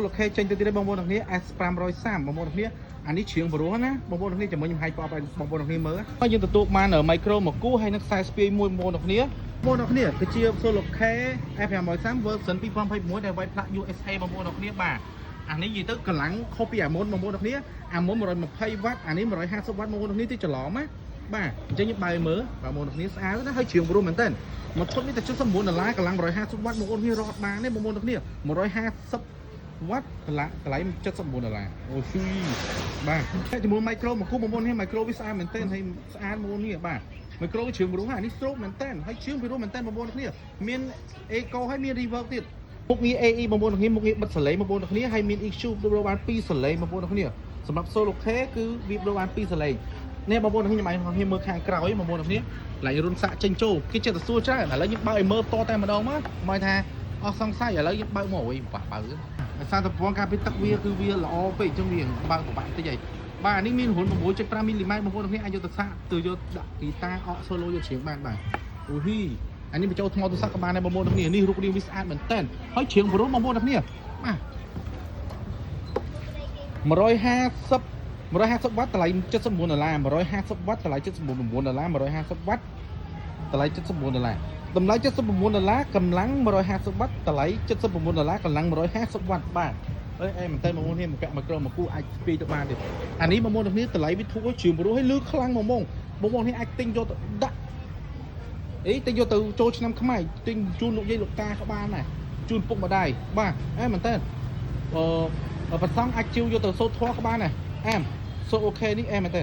Soloke ចេញទៅទៀតបងប្អូនទាំងគ្នា S530 បងប្អូនទាំងគ្នាអានេះជ្រៀងព្រោះណាបងប្អូនទាំងគ្នាចាំមិញខ្ញុំហាយប្រអប់ឲ្យបងប្អូនទាំងគ្នាមើលហើយយើងទទួលបាន micro មកគូហើយនឹងខ្សែស្ពាយមួយបងប្អូនទាំងគ្នាបងប្អូនទាំងគ្នាគឺជា Soloke S530 version 2026ដែលវាយផ្លាក USA បងប្អូនទាំងគ្នាបាទអានេះនិយាយទៅកម្លាំងខុសពីអាមុនបងប្អូនទាំងគ្នាអាមុន120វ៉ាត់អានេះ150វ៉ាត់បងប្អូនទាំងគ្នាទីច្រឡំណាបាទអញ្ចឹងយើងបើមើលបងប្អូនទាំងគ្នាស្អាតណាស់ហើយជ្រៀងព្រោះមែនតើមួយឈុតនេះតែ79ដុល្លារកម្លាំង150វ៉ាត់បងប្អូនគ្នារត់បានទេបងប្អូនទាំងគ្នា150វ៉ាត់តម្លៃតម្លៃ79ដុល្លារអូស៊ីបាទជាមួយ micro មកគូបងប្អូននេះ micro វាស្អាតមែនទែនហើយស្អាតបងប្អូននេះបាទ micro វាជ្រៀងព្រោះអានេះស្រូបមែនទែនហើយជ្រៀងពីរោះមែនទែនបងប្អូនគ្នាមាន echo ហើយមាន reverb ទៀតមុខងារ AE បងប្អូនគ្នាមុខងារបិទសលេងបងប្អូនគ្នាហើយមាន EQ ប្ដូរបាន2សលេងបងប្អូនគ្នាសម្រាប់ Soloke គឺវាប្ដូរបាន2សលេងនេះបងប្អូនគ្នាខ្ញុំឲ្យគ្នាមើលខាងក្រោយបងប្អូនគ្នាឡៃរុនសាក់ចេញចូលគេចិត្តតែសួរច្រើនឥឡូវយើងបើកឲ្យមើលតតែម្ដងមកមកថាអស់សង្ស័យឥឡូវយើងបើកមកអុយបាក់បើកដោយសារតែប្រព័ន្ធការពារទឹកវាគឺវាល្អពេកអញ្ចឹងវាបើកពិបាកតិចហើយបាទនេះមានរុន6.5មីលីម៉ែត្របងប្អូនគ្នាអាចយកទៅសាកទៅយកដាក់ហ្គីតាអក solo យកច្រៀងបានបាទអូហ៊ីអានេះបញ្ចូលថ្មទូរស័ព្ទក៏បានដែរបងប្អូនគ្នានេះរូបរាងវាស្អាតមែនតើហើយច្រៀងព្រោះបងប្អូនគ្នាបាទ150 150វ៉ាត់តម្លៃ79ដុល្លារ150វ៉ាត់តម្លៃ79ដុល្លារ150វ៉ាត់តម្លៃ79ដុល្លារតម្លៃ79ដុល្លារកម្លាំង150វ៉ាត់តម្លៃ79ដុល្លារកម្លាំង150វ៉ាត់បាទអើយអេមែនតើបងប្អូននេះមកពាក់មកក្រុមមកគូអាចស្ពាយទៅបានទេអានេះបងប្អូនទាំងគ្នាតម្លៃវាធូរជ្រៀងព្រោះឲ្យលឺខ្លាំងហ្មងបងប្អូននេះអាចទិញយកទៅដាក់អីទិញយកទៅចូលឆ្នាំខ្មែរទិញជូនលោកយាយលោកតាក៏បានដែរជូនពុកម្ដាយបាទអេមែនតើអឺប្រសងអាចជីវយកទៅសូត្រធម៌ក៏បានដែរអែម so okay នេះអែមែនតើ